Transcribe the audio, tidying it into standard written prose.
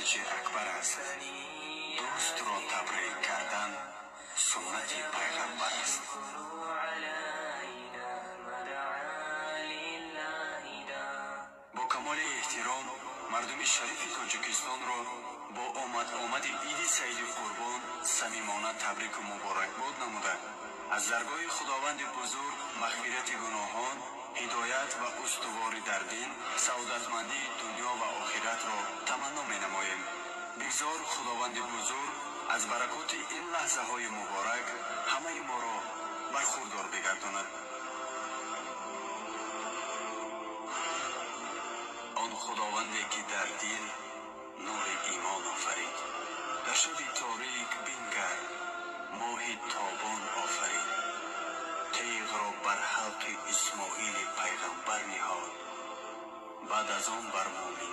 Ҳаҷҷи Акбар аст. Дӯстро табрик кардан суннати пайғамбар аст. Бо камоли эҳтиром мардуми шарифи Тоҷикистонро бо омад-омади Иди Саиди Қурбон самимона табрику муборакбод намуда, аз даргоҳи Худованди бузург мағфирати гуноҳон, ҳидоят ва устуворӣ дар дин, саодатмандии дунё ва охиратро таманно менамоем. Бигзор Худованди бузург аз баракоти ин лаҳзаҳои муборак ҳамаи моро бархурдор бигардонад. Он Худованде ки дар дил нури имон офарид, дар шаби торик бингар моҳи тобон офарид, теғро бар ҳалқи Исмоили пайғамбар ниҳод, баъд аз он бар мӯминон.